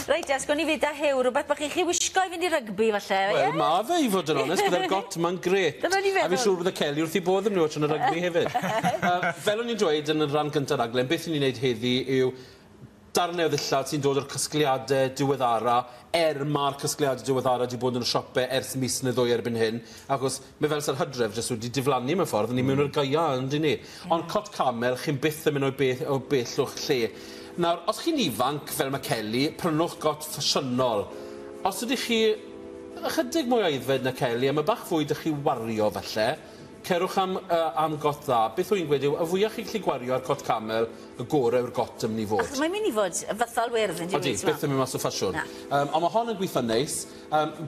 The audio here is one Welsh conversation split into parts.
Reit, te, sgwn i fyd â Huw, rhywbeth bach i chi wisgo i fynd i rygbi, falle, ie? Wel, ma' fe, i fod yn onest, bydde'r got 'ma'n grêt. Dyna o'n i'n A fi'n feddwl. siŵr bydde Kelly wrth 'i bodd yn mynd i watsio yn y rygbi hefyd. Fel o'n i'n dweud yn y rhan gynta'r raglen, beth 'yn ni'n neud heddi yw darne o ddillad sy'n dod o'r casgliade diweddara, er ma'r casgliade diweddara 'di bod yn y siope ers mis neu ddwy erbyn hyn, achos mae fel sa'r hydref jyst wedi diflannu mewn ffordd, ni mewn i'r gaea, on'd 'yn ni? Ond cot camel, chi'n byth yn mynd o'i beth o bell o'ch lle. Nawr, os chi'n ifanc, fel ma' Kelly, prynwch got ffasiynol. Os ydych chi ychydig mwy aeddfed na Kelly, a ma' bach fwy 'dych chi wario falle, cerwch am yy am got dda. Beth wy'n gweud yw, y fwya chi'n gallu gwario ar cot camel, y gore yw'r got yn myn' i fod. Achos mae'n mynd i fod yn fythol wyrdd on'd yw 'i? Odi, byth yn mynd mas o ffasiwn. Na. Yym on' ma' hon yn gwitho'n neis. Yym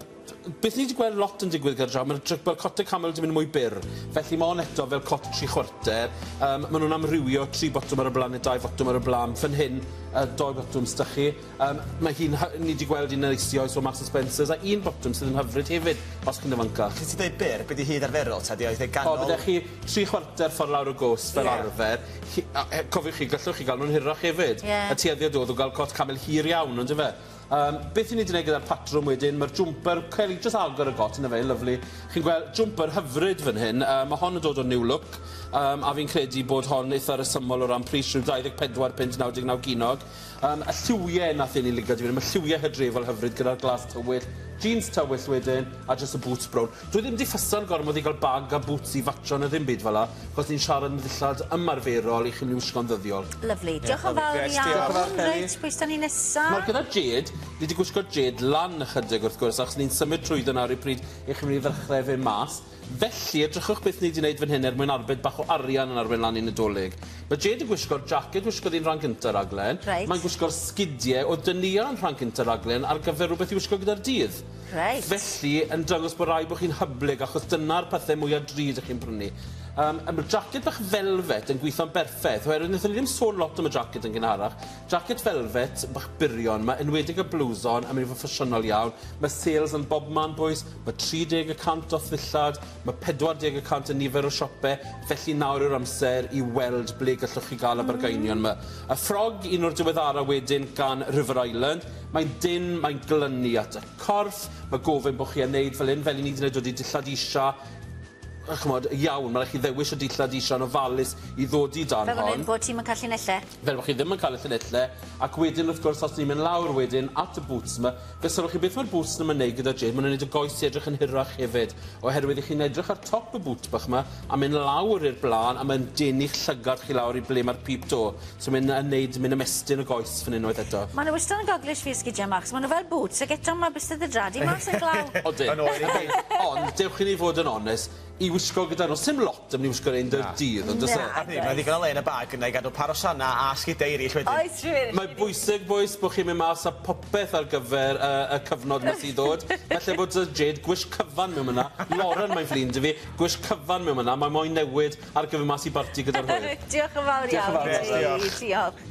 beth ni 'di gweld lot yn digwydd gyda ma'r dry- ma'r cote camel 'di mynd mwy byr. Felly ma' 'on eto fel cot tri chwarter. Yym ma' nw'n amrywio tri botwm ar y blan ne' dau fotwm ar y blan. Fan hyn yy dou botwm s'da chi. Yym ma' hi'n hy- ni 'di gweld un eisoes o Marks and Spencer's a un botwm sydd yn hyfryd hefyd os chi'n ifancach. Pryd ti'n deud byr, be' 'di hyd arferol ta 'di o eitha ganol? O byddech chi tri chwarter ffor lawr y go's fel Ie. arfer. Chi- a he- cofiwch chi gallwch chi ga'l nw'n hirach hefyd. Ie. Y tueddiad o'dd o ga'l cot camel hir iawn on'd yfe? Yym beth 'yn ni 'di neud gyda'r patrwm wedyn ma'r jwmper Kelly jyst agor y got 'na fe lyfli. Chi'n gweld jwmper hyfryd fan hyn yy ma' hon yn dod o New Look yym a fi'n credu bod hon itha resymol o ran pris rhyw 24 punt 99 ginog. Yym y lliwie nath un i ligo 'di ma' lliwie hydrefol hyfryd gyda'r glas tywyll, jeans tywyll wedyn a jyst y boots brown. Dwi ddim 'di ffysan gormod i ga'l bag a boots i fatsio na ddim byd fel 'a, 'chos ni'n siarad am ddillad ymarferol i chi myn' i wisgo'n ddyddiol. Lyfli. Diolch yn fawr Diolch yn iawn. fawr, Kelly. Reit, pwy s'da ni nesa? Nawr gyda Jade, ni 'di gwisgo Jade lan ychydig wrth gwrs, achos ni'n symud trwyddo nawr i pryd i chi myn' i ddechre fyn' mas. Felly, edrychwch beth ni 'di neud fan hyn er mwyn arbed bach o arian yn arwen lan i Nadolig. Ma' Jade yn gwisgo'r jacket wisgodd 'i'n rhan gynta raglen. Reit. Mae'n gwisgo'r sgidie o'dd 'da Nia yn rhan cynta raglen ar gyfer rwbeth i wisgo gyda'r dydd. Reit. Felly, yn dangos bo' raid bo' chi'n hyblyg achos dyna'r pethe mwya drud 'ych chi'n prynu. Yym a ma'r jacket bach velvet yn gwitho'n berffeth oherwydd nethon ni ddim sôn lot am y jacket yn gynharach. Jacket velvet bach byrion 'ma, enwedig y blwson a mynd i fod ffasiynol iawn. Ma' sales yn bobman bois, ma' 30 y cant off ddillad, ma' 40 y cant yn nifer o siope, felly nawr yw'r amser i weld ble gallwch chi ga'l y bargaenion 'ma. Y ffrog, un o'r diweddara wedyn gan River Island, mae'n dynn, mae'n glynu at y corff, ma' gofyn bo' chi yn neud fel 'yn, fel 'yn ni 'di neud dod i dillad isa, ch'mod, iawn, ma' rai' chi ddewis y dillad isa'n ofalus i ddod i dan Fel hon. hyn bod ti'm yn ca'l llinelle. Fel bo' chi ddim yn ca'l y llinelle, ac wedyn wrth gwrs os ni'n mynd lawr wedyn at y boots 'ma, fe sylwch chi beth ma'r boots 'ma yn neud gyda Jade, ma' nw'n neud y goes i edrych yn hirach hefyd, oherwydd 'ych chi'n edrych ar top y boot bach 'ma, a mynd lawr i'r bla'n, a ma'n denu'ch llygad chi lawr i ble ma'r peep toe. So mae'n yn neud, mae'n ymestyn y goes fan 'yn unwaith eto. Ma' nw wastad yn goglais fi esgidie 'ma achos ma' nw fel boots ag eto ma' bysedd y drad i mas yn glaw. Odyn. Yn oer i gyd. Ond dewch i ni fod yn onest, i wisgo gyda nhw, sim lot am ni wisgo rein 'da'r dydd on'd o's e? Na. A pryd, ma' ddigon o le yn y bag yna i gadw par o sanna a sgidie eryll wedyn. Oes rhywun. Mae'n bwysig bois bo' chi'n mynd mas â popeth ar gyfer yy y cyfnod 'ma sy ddod. Falle bod yy Jade gwisg cyfan mewn myn 'na. Lauren mae'n flin 'da fi, gwisg cyfan mewn myn 'na, mae moyn newid ar gyfer mas i barti gyda'r hwyr. Diolch yn fawr Diolch yn iawn fawr. i ti. Diolch. Diolch.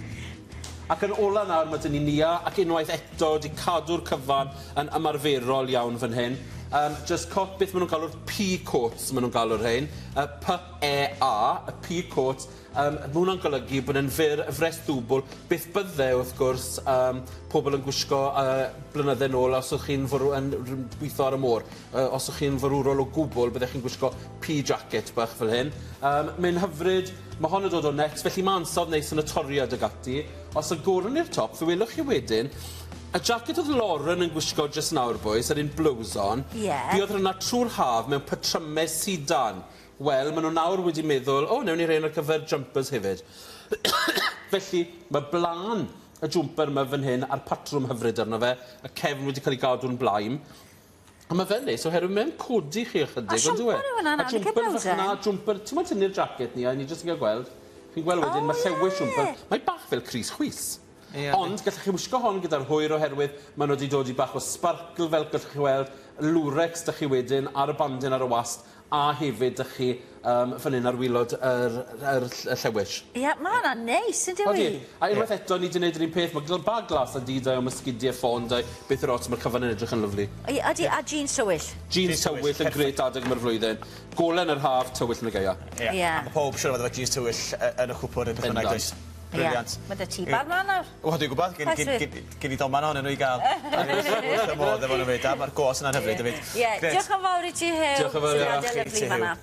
Ac yn ola nawr ma' 'dyn ni Nia ac unwaith eto 'di cadw'r cyfan yn ymarferol iawn fan hyn. Yym jyst cot beth ma' nw'n galw'r pea coats ma' nw'n galw'r rhein. Yy P E A, y pea coats. Yym ma' wnna'n golygu bod e'n fyr, y frest ddwbwl, beth bydde wrth gwrs yym pobol yn gwisgo yy blynydde nôl os o'ch chi'n fwrw yn r- gwitho ar y môr. Yy os o'ch chi'n forwrol o gwbwl byddech chi'n gwisgo pea jacket bach fel hyn. Yym mae'n hyfryd, ma' hon yn dod o Next, felly ma' ansawdd neis yn y toriad ag ati. Os agorwn ni'r top, fe welwch chi wedyn, y jacket o'dd Lauren yn gwisgo jyst nawr bois, yr un blows on. Ie. Buodd hwnna trw'r haf mewn patryme sidan. Wel, ma' nw nawr wedi meddwl, o, newn ni rein ar gyfer jumpers hefyd. Felly, ma' blan y jwmper 'ma fan hyn a'r patrwm hyfryd arno fe, y cefn wedi cael ei gadw'n blaen. A ma' fe'n neis oherwydd mae'n codi chi ychydig, on'd yw e? A siwmper yw wnna nawr, A jwmper nage fach 'na, jwmper, ti'n moyn tynnu'r jacket ni a ni jyst yn cael gweld. Chi'n gweld wedyn, ma' llewis jwmper. Mae bach fel crys chwys. Ie. Ond gallech chi wisgo hon gyda'r hwyr oherwydd ma' nw 'di dod i bach o sparkle fel gallwch chi weld, lurex 'dych chi wedyn ar y bandyn ar y wast a hefyd 'dych chi yym fan 'yn ar wilod yr yr ll- y llewis. Ie, ma' hwnna'n neis yndyw i? Odi. A unwaith eto ni 'di neud yr un peth, ma' gl- bag glas a du 'da i on' ma' sgidie ffôn 'da i, beth yw'r ots, ma'r cyfan yn edrych yn lyfli. Ie, odi, a jeans tywyll. Jeans tywyll yn grêt adeg yma'r flwyddyn. Gole yn yr haf, tywyll yn y gaea. Ie. Ie. A ma' powb siŵr o fod efo jeans tywyll yy yn y cwpwr ne' beth bynnag does? Brilliant. Mae dy ti bar mlaen nawr. Wel, dwi'n gwybod, gen, Oes gen, wir? gen, gen i doman ohonyn nhw i gael. Wrth y modd efo nhw fyd, a mae'r gos yna'n hyfryd hefyd. Ie, Grêt. diolch yn fawr i ti, Huw. Diolch yn fawr iawn. Syniadau Chi ti, lyfli Huw. fan'na.